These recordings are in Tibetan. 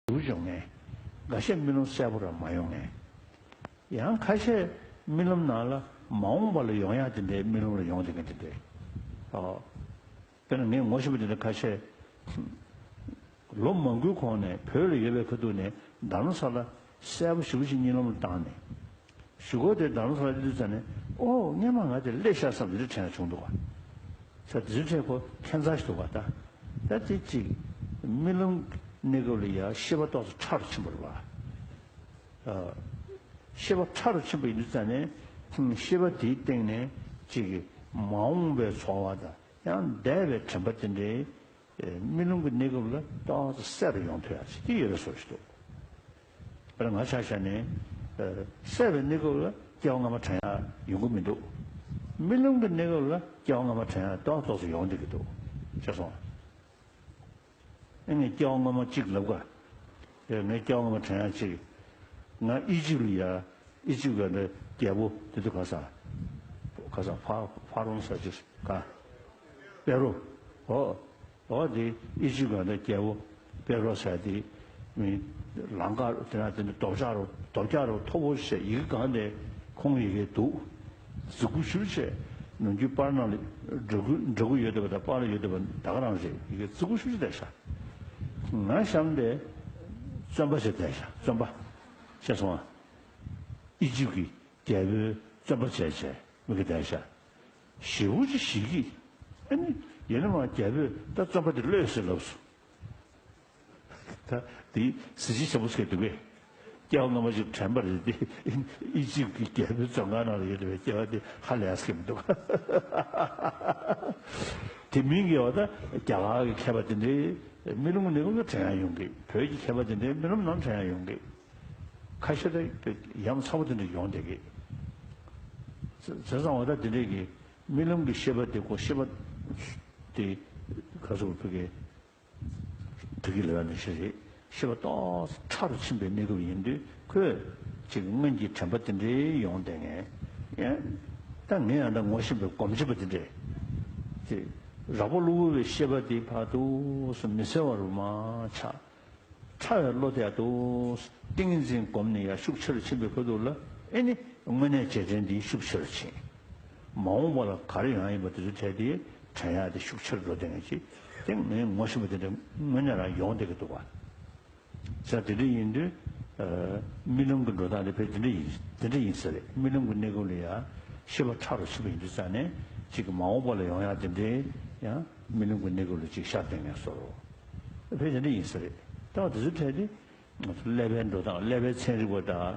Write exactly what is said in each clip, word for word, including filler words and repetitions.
འགྱུར་ཡོང་ངེས། འགའ་ཤས་རྨི་ལམ་གསལ་པོ་རང་མ་ཡོང་ངེས། ཡང་ཁ་ཤས་རྨི་ལམ་ནང་ལ་མ་འོངས་པ་ལ་ཡོང་ཡག་དེ་འདྲའི་རྨི་ལམ་ལ་ཡོང་བསྡད་མཁན་དེ་འདྲའི། ཨོ། དཔེར་ན་ངས་ངོ་ཤེས་པ་དེ་འདྲ་ཁ་ཤས། ལོ་མང་པོའི་གོང་ནས་བོད་ལ་ཡོད་པའི་ཁ་ཐུག་ནས་རྡ་རམ་ས་ལ་གསལ་པོ་ཞེ་པོ་ཅིག་གཉིད་ལམ་ལ་བཏང་ནས། གཞུག་གུ་དེ་རྡ་རམ་ས་ལ་སླེབས་དུས་ཙམ་ནས་ཨོ་སྔན་མ་ང་དེ་སླེབས་ཤག་བསམ་དེ་འདྲ་དྲན་ཡག་བྱུང་འདུག་ག་ས་དེ་ཚོའི་གྲས་ཁོ་ཁྱད་མཚར་ཞིག་འདུག་ག་ད་ད་དེ་ཅིག་རྨི་ལམ་གནས་སྐབས་ལ་ཡ་ཤེས་པ་ཏོག་ཙམ་ཕྲ་རུ་ཕྱིན་པ་རེད་པ། ཤེས་པ་ཕྲ་རུ་ཕྱིན་པ་ཡིན་དུས་ཙམ་ནས་ཤེས་པ་དེའི་སྟེང་ནས་ཅིག་མ་འོངས་པའི་ཚོར་བ་དང་ཡང་འདས་པའི་དྲན་པ་དེ་འདྲའི་རྨི་ལམ་གྱི་གནས་སྐབས་ལ་ཏོག་ཙམ་གསལ་རུ་ཡོང་ཐུབ་ཡག་ཅིག་དེ་ཡོད་པའི་བཟོ་ཞིག་འདུག་དཔེར་ན་ང་ཆ་བཞག་ནས་གསལ་བའི་གནས་སྐབས་ལ་སྐྱེ་བ་སྔ་མ་དྲན་ཡག་ཡོང་གི་མི་འདུག་རྨི་ལམ་གྱི་གནས་སྐབས་ལ་སྐྱེ་བ་སྔ་མ་དྲན་ཡག་ཏོག་ཏོག་ཙམ་ཡོང་བསྡད་ཀྱི་འདུག་ཤེས་སོང་ང་། ཨེ་ངས་སྐྱེ་བ་སྔ་མ་གཅིག་ལབ་ག་ཨེ་ངས་སྐྱེ་བ་སྔ་མ་དྲན་ཡག་ཅིག་ང་ཨི་ཇིབ་ལ་ཡ། ཨི་ཇིབ་ག་འདྲ་རྒྱལ་པོ་དེ་དུས་ག་ས། ག་ས་ཕ་ཕ་རོན་ས་ཅིག་ག་པེ་རོ། ཨོ། ཨོ་དེ་ཨི་ཇིབ་ག་འདྲ་རྒྱལ་པོ་པེ་རོ་ས་དེ། མི་ལང་ཀ་དེ་ན་དེ་འདྲ་རྡོ་ལྕགས་རོ་རྡོ་ལྕགས་རོ་མཐོ་པོ་ཞིག་ཡི་གེ་གང་དེ་ཁོང་ཡི་གེ་འདུག་རྫིག་པོ་ཞེ་པོ་ཅིག་ནམ་རྒྱུན་པར་ནང་ལ་འབྲི་གུ་འབྲི་གུ་ཡོད་བསྡད་པ་དང་པར་ལ་ཡོད་བསྡད་པ་ད་ག་རང་རེད། ཡི་གེ་རྫིག་པོ་ཞེ་པོ་ཅིག་བསྡད་ཤག་ང་གཤམ་དེ་བཙོན་པ་ཞིག་བསྡད་ཤག་བཙོན་པ། ཤེས་སོང་ང་། ཨི་ཇིབ་ཀྱི་རྒྱལ་པོའི་བཙོན་པ་བྱས་བྱས་མི་གི་བསྡད་ཤག་ཞེ་པོ་ཅིག་ཞིག་གི། ཨ་ནི་ཡིན་ན་མ་རྒྱལ་པོས་ད་བཙོན་པ་དེ་གློད་ཟེར་ལབ་སོང་། ད་དེ་གཟི་བརྗིད་ཆེན་པོ་ཟེར་འདུག་གས། སྐྱེ་བ་སྔ་མ་ཞིག་དྲན་པ་རེད་དེ། ཨི་ཇིབ་ཀྱི་རྒྱལ་པོའི་བཙོན་ཁང་ནང་ལ་ཡོད་པའི་སྐྱེ་བ་དེ་ཧ་ལས་ཟེར་གྱི་མི་འདུག་དེ་མིན་གྱི་འོ་ད་རྒྱ་གར་གྱི་མཁས་པ་དེ་འདྲའི་རྨི་ལམ་གནས་སྐབས་ལ་དྲན་ཡག་ཡོང་གི། བོད་ཀྱི་མཁས་པ་དེ་འདྲའི་རྨི་ལམ་ནང་དྲན་ཡག་ཡོང་གི། ཁ་ཤས་ད་ཡ་མཚན་པོ་དེ་འདྲ་ཡོང་བསྡད་གི། བྱས་ཙང་འོ་ད་དེ་འདྲའི་གི་རྨི་ལམ་གྱི་ཤེས་པ་དེ་ཁོ་ཤེས་པ་དེ་ག་ཚོད་བོད་ཀྱི་བོད་ཀྱི་ལ་ལ་ནི་ཤེས་རེད། ཤེས་པ་ཏོག་ཙམ་ཕྲ་རུ་ཕྱིན་པའི་གནས་སྐབས་ཡིན་དུས་ཁོས་ཅིག་སྔོན་གྱི་དྲན་པ་དེ་འདྲའི་ཡོང་བསྡད་ངེས། ཡང་ད་ངས་ཡང་ད་ངོ་ཤེས་པའི་སྒོམ་ཆེན་པ་དེ་འདྲས་ཅིག་རགས་པ་གློ་བུར་བའི་ཤེས་པ་དེ་ཕར་ཏོག་ཙམ་མི་གསལ་བ་རུ་མར་ཆགས། ཕྲ་བའི་བློ་དེ་ཡང་དུ་ཏིང་ངེ་འཛིན་བསྒོམས་ནས་ཡང་ཤུགས་ཆེ་རུ་ཕྱིན་པའི་ཁུལ་དུ་ལ་ཨེ་ནི་དངོས་གནས་རྗེས་དྲན་འདི་ཤུགས་ཆེ་རུ་ཕྱིན། མ་འོངས་པ་ལ་ག་རེ་ཡོང་ཡིན་པ་དེ་ཚོ་བྲལ་ཏེ་དྲན་ཡག་དེ་ཤུགས་ཆེ་རུ་འགྲོ་བསྡད་མཁན་ཅིག་དེ་ངས་ངོ་ཤེས་པ་དེ་འདྲ་དངོས་གནས་རང་ཡོང་བསྡད་ཀྱི་འདུག་བ། ས་དེ་འདྲ་ཡིན་དུས་རྨི་ལམ་གྱི་འགྲོ་སྟངས་དེ་ཕལ་དེ་འདྲ་ཡིན་དེ་འདྲ་ཡིན་ས་རེད། རྨི་ལམ་གྱི་གནས་སྐབས་ལ་ཡང་ཤེས་པ་ཕྲ་རུ་ཕྱིན་པ་ཡིན་དུས་ཙང་ནས་ཅིག་གི་མ་འོངས་པ་ལ་ཡོང་ཡག་དེ་འདྲའི་ཡང་རྨི་ལམ་གྱི་གནས་སྐབས་ལ་ཅིག་ཤར་བསྡད་མཁན་བཟོ་འདྲ་ཕལ་དེ་འདྲ་ཡིན་ས་རེད། ད་དེ་ཚོ་བྲལ་ཏེ། ཀླད་པའི་འགྲོ་སྟངས་ཀླད་པའི་ཚན་རིག་པ་དང་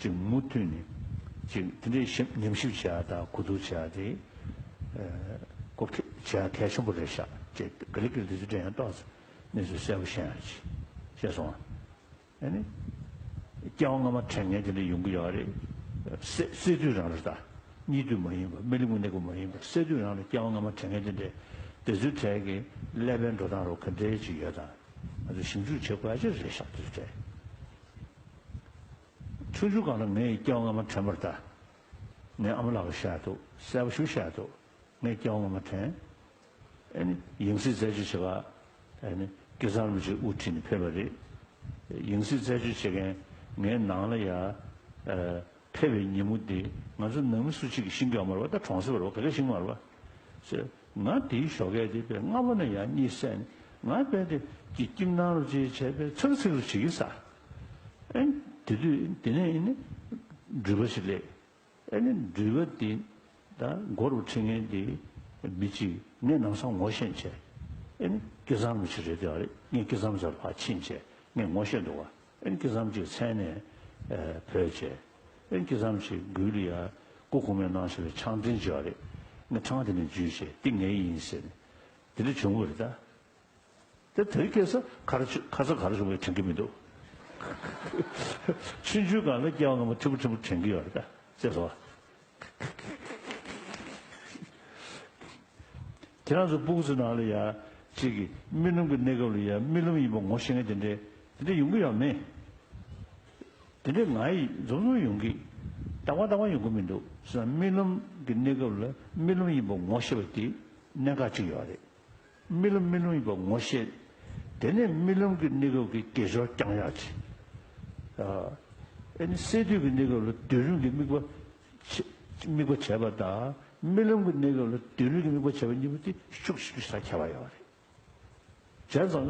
ཅིག་མུ་མཐུད་ནས་ཅིག་དེ་འདྲའི་ཞིབ་ཉམས་ཞིབ་བྱེད་ཡག་དང་གོ་བསྡུར་བྱེད་ཡག་དེ་ཨ་གོ་བྱེད་ཡག་གལ་ཆེན་པོ་རེད་ཤག་ཅེས་ག་ལེ་ག་ལེ་དེ་ཚོ་དྲན་ཡག་ཏོག་ཙམ་གནས་ཚུལ་གསལ་པོ་ཤེས་ཡག་ཅིག་ཤེས་སོང་ཨ། ཨ་ནི་སྐྱེ་བ་སྔ་མ་དྲན་མཁན་དེ་འདྲ་ཡོང་གི་ཡོད་རེད། སད་སད་དུས་རང་རེད་ད། གཉིད་དུས་མ་ཡིན་པ་རྨི་ལམ་གྱི་གནས་སྐབས་མ་ཡིན་པ་སད་དུས་རང་ལ་སྐྱེ་བ་སྔ་མ་དྲན་མཁན་དེ་འདྲ་དེ་ཚོའི་གྲས་ཀྱི་ཀླད་པའི་འགྲོ་སྟངས་རོ་ག་འདྲའི་ཅིག་ཡོད་དང་། ང་ཚོ་ཞིབ་འཇུག་བྱེད་དགོས་ཡ་ཅིག་རེད་ཤག་དེ་ཚོ་གྲས། ཆུང་ཆུང་སྒང་ལ་ངས་སྐྱེ་བ་སྔ་མ་དྲན་པ་རེད་ད། ངའི་ཨ་མ་ལགས་ཀྱིས་བཤད་འདུག་གསལ་པོ་ཞེ་པོ་བཤད་འདུག་ངས་སྐྱེ་བ་སྔ་མ་དྲན། ཨ་ནི་ཡང་སྲིད་རྩད་གཅོད་བྱེད་ག་ཨ་ནི་སྐལ་བཟང་རིན་པོ་ཆེ་དབུ་ཁྲིད་ནས་ཕེབས་པ་རེད། ཡང་སྲིད་རྩད་གཅོད་བྱེད་མཁན་ངའི་ནང་ལ་ཡ་ཨ་ཕེབས་པའི་ཉིན་མོ་དེ་ང་ཚོ་ནང་མི་སུ་གཅིག་གིས་ཤེས་ཀྱི་ཡོད་མ་རེད་པ། ད་གྲོང་གསེབ་རེད་པ། ག་གས་ཤེས་ཀྱི་མ་རེད་པ། ཟེར། ང་དེའི་ཞོགས་ཀས་དེ་དཔེ་སྔ་པོ་ནས་ཡར་གཉིད་སད་ནས་ང་དཔེ་དེ་ཀྱི་ཁྱིམ་ནང་ལ་ཅིག་བྱས་པས་ཚིག་ཚིག་རུ་བྱེད་ཀྱིན་ཟ། ཨེ་དེ་དུས་དེ་ནས་ཨེ་ནི་འགྲུལ་པ་ཞིག་སླེབས། ཨེ་ནི་འགྲུལ་པ་དེ་ད་མགོ་རུ་ཁྲིད་མཁན་དེ་མི་གཅིག་ངས་ལམ་སང་ངོ་ཤེས་བྱས། ཨེ་ནི་སྐལ་བཟང་རིན་པོ་ཆེ་རེད་དེ་ཨ་རེད། ངས་སྐལ་བཟང་རིན་པོ་ཆེ་ལ་ཕར་ཕྱིན་བྱས་ངས་ངོ་ཤེས་འདུག་བ། ཨེ་ནི་སྐལ་བཟང་རིན་པོ་ཆེའི་མཚན་ནས་ཨེ་བོས་བྱས། ཨེ་ནི་སྐལ་བཟང་རིན་པོ་ཆེའི་མགུལ་ལ་ཡ་སྐུ་གོང་མས་གནང་བཞག་པའི་ཆང་ཕྲེང་ཅིག་ཡོད་རེད། ངས་ཆང་དེ་ནས་འཇུས་བྱས་འདི་ངའི་ཡིན་ཟེར་ནས་དེ་འདྲ་བྱུང་བ་རེད་ད། དེ་དེ་རིང་ཁ་སང་ག་རེ་བྱུང་ཁ་སང་ག་རེ་བྱུང་བས་དྲན་གྱི་མི་འདུག་ཆུང་ཆུང་སྒང་ལ་སྐྱེ་བ་སྔ་མ་ཕྲན་བུ་ཕྲན་བུ་དྲན་གྱི་ཡོད་རེད་ད། ཅེས་སོ། ཁྱེད་རང་ཚོ་སྤུ་གུ་ཚོའི་ནང་ལ་ཡ་གཅིག་གིས་རྨི་ལམ་གྱི་གནས་སྐབས་ལ་ཡ་རྨི་ལམ་ཡིན་པ་ངོ་ཤེས་མཁན་དེ་འདྲས་དེ་འདྲས་ཡོང་གི་ཡོད་མེད། དེ་འདྲས་ང་ཡིས་འཛོམས་འཛོམས་ཡོང་གི། རྟག་པར་རྟག་པར་ཡོང་གི་མི་འདུག་ཟེར་ན་རྨི་ལམ་གྱི་གནས་སྐབས་ལ་རྨི་ལམ་ཡིན་པ་ངོ་ཤེས་པ་དེ་གནད་འགག་ཅིག་ཡོད་རེད། རྨི་ལམ་རྨི་ལམ་ཡིན་པ་ངོ་ཤེས། དེ་ནས་རྨི་ལམ་གྱི་གནས་སྐབས་ཀྱི་དགེ་སྦྱོར་བསྐྱང་ཡག་བྱེད། ཨ་ནི་སད་དུས་ཀྱི་གནས་སྐབས་ལ་སྡོད་རུང་གི་དམིགས་པ་བྱེད་དམིགས་པ་བྱས་པ་དང་རྨི་ལམ་གྱི་གནས་སྐབས་ལ་སྡོད་རུང་གི་དམིགས་པ་བྱས་པ་གཉིས་པོ་དེ་ཤུགས་ཤིག་ཤུགས་ས་ཁྱད་པར་ཡོད་རེད། བྱས་ཙང་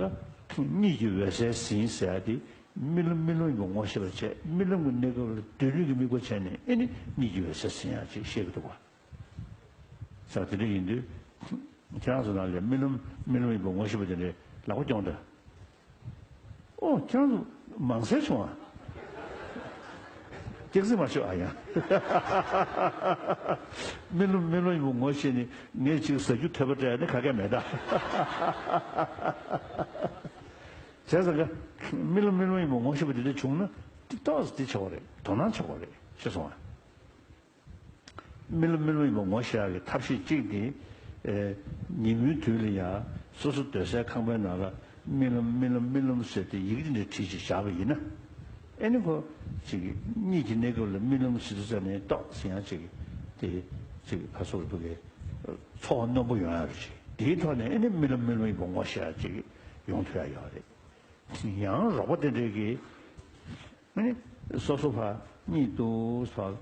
ཀ་གཉིད་ཀྱི་འོད་གསལ་ཟིན་ཟེར་ཡ་དེ་རྨི་ལམ་རྨི་ལམ་ཡིན་པ་ངོ་ཤེས་པ་བྱས། རྨི་ལམ་གྱི་གནས་སྐབས་ལ་སྡོད་རུང་གི་དམིགས་པ་བྱས་ནས་ཨ་ནི་གཉིད་ཀྱི་འོད་གསལ་ཟིན་ཡག་ཅིག་བཤད་ཀྱི་འདུག་བ། ས་དེ་འདྲ་ཡིན་དུས། ཁྱེད་རང་ཚོ་ནང་ལ་རྨི་ལམ་རྨི་ལམ་ཡིན་པ་ངོ་ཤེས་པ་དེ་འདྲའི་ལག་པ་རྐྱོང་དང་། ཨོ་ཁྱེད་རང་ཚོ་མང་སེ་བྱུང་ཨ། སྐྱག་རྫུན་མ་ཤོད་ཨ་ཡང་། རྨི་ལམ་རྨི་ལམ་ཡིན་པ་ངོ་ཤེས་ནས་ངས་ཅིག་ཟ་རྒྱུ་ཐོད་པ་སྤྲད་ནས་ག་གེ་མེད་ད། བྱས་ཙང་ཀ་རྨི་ལམ་རྨི་ལམ་ཡིན་པ་ངོ་ཤེས་པ་དེ་འདྲ་བྱུང་ན་ཏོག་ཙམ་དེ་ཆེ་བ་རེད། དོ་སྣང་ཆེ་བ་རེད་ཤེས་སོང་ཨ། རྨི་ལམ་རྨི་ལམ་ཡིན་པ་ངོ་ཤེས་ཡག་གི་ཐབས་ཤེས་གཅིག་དེ། ཨེ། ཉིན་མོའི་དུས་ལ་ཡང་སོ་སོ་སྡོད་སའི་ཁང་པའི་ནང་ལ་རྨི་ལམ་རྨི་ལམ་རྨི་ལམ་ཟེར་ཏེ་ཡི་གེ་འདི་འདྲ་བྲིས་ཅིག་བཞག་པ་ཡིན་ན། ཨེ་ནི་ཁོ་ཅིག་གཉིད་ཀྱི་གནས་སྐབས་ལ་རྨི་ལམ་ཟེར་དུས་ཙམ་ནས་ཏོག་ཙམ་ཡང་ཅིག་དེ་ཅིག་ཕ་སོགས་རུ་ཕུག་གི་ཚོར་བ་རྣོན་པོ་ཡོང་ཡག་རེད་ཅིག་དེའི་ཐོག་ནས་ཨེ་ནི་རྨི་ལམ་རྨི་ལམ་ཡིན་པ་ངོ་ཤེས་ཡག་ཅིག་ཡོང་ཐུབ་ཡག་ཡོད་རེད། ཡང་རོགས་པ་དེ་འདྲས་ཀྱིས། ཨ་ནི། སོ་སོ་ཕར་གཉིད་འདུག་ཕར།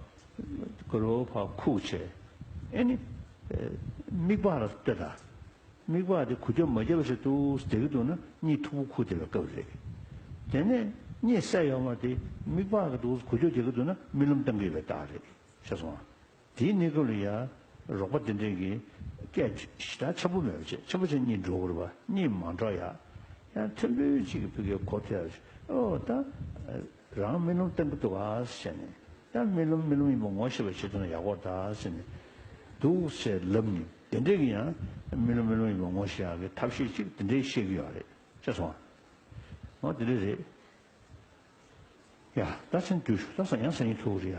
གུ་རུ་ཕར་ཁུག་བྱས། ཨ་ནི། མིག་པགས་ལ་ལྟོས་དང་། མིག་པགས་དེ་འགུལ་སྐྱོད་མ་བརྒྱབ་པ་ཞིག་འདུག་བསྡད་ཀྱི་འདུག་ན་གཉིད་མཐུག་པོ་ཁུག་བསྡད་པའི་སྐབས་རེད། དེ་ནས་གཉིད་སད་ཡོད་མ་རེད་དེ་མིག་པགས་ཀྱི་འདུག་འགུལ་སྐྱོད་རྒྱག་གི་འདུག་ན་རྨི་ལམ་བཏང་གི་ཡོད་པའི་རྟགས་རེད། ཤེས་སོང་ཨ། དེའི་གནས་སྐབས་ལ་ཡང་རོགས་པ་དེ་འདྲས་ཀྱིས་སྐད་ཞེ་དྲག་ཆེན་པོ་མེད་པ་བྱས། ཆེན་པོ་བྱས་གཉིད་འགྲོ་དགོས་རེད་པ། གཉིད་མ་འགྲོ་ཡག་ཡང་ཐེར་འབུད་ཅིག་གི་ཕ་གིའི་གོ་ཐོས་ཡག་ཨོ་ད། རང་རྨི་ལམ་བཏང་གི་འདུག་ག་ཟེར་ནས། ཡང་རྨི་ལམ་རྨི་ལམ་ཡིན་པ་ངོ་ཤེས་པ་བྱེད་ཐུབ་ན་ཡག་པོ་རེད་ད་ཟེར་ནས། འདུག་ཟེར་ལབ་ནས་དེ་འདྲས་ཀྱི་ཡང་རྨི་ལམ་རྨི་ལམ་ཡིན་པ་ངོ་ཤེས་ཡག་གི་ཐབས་ཤེས་ཅིག་དེ་འདྲས་བཤད་ཀྱི་ཡོད་རེད། ཤེས་སོང་ཨ། འོ་དེ་འདྲས་རེད། ཡ་ད་ཚན་དུས་ད་ས་ཡང་ས་ཡིན་ཐུག་རེད་ཡ།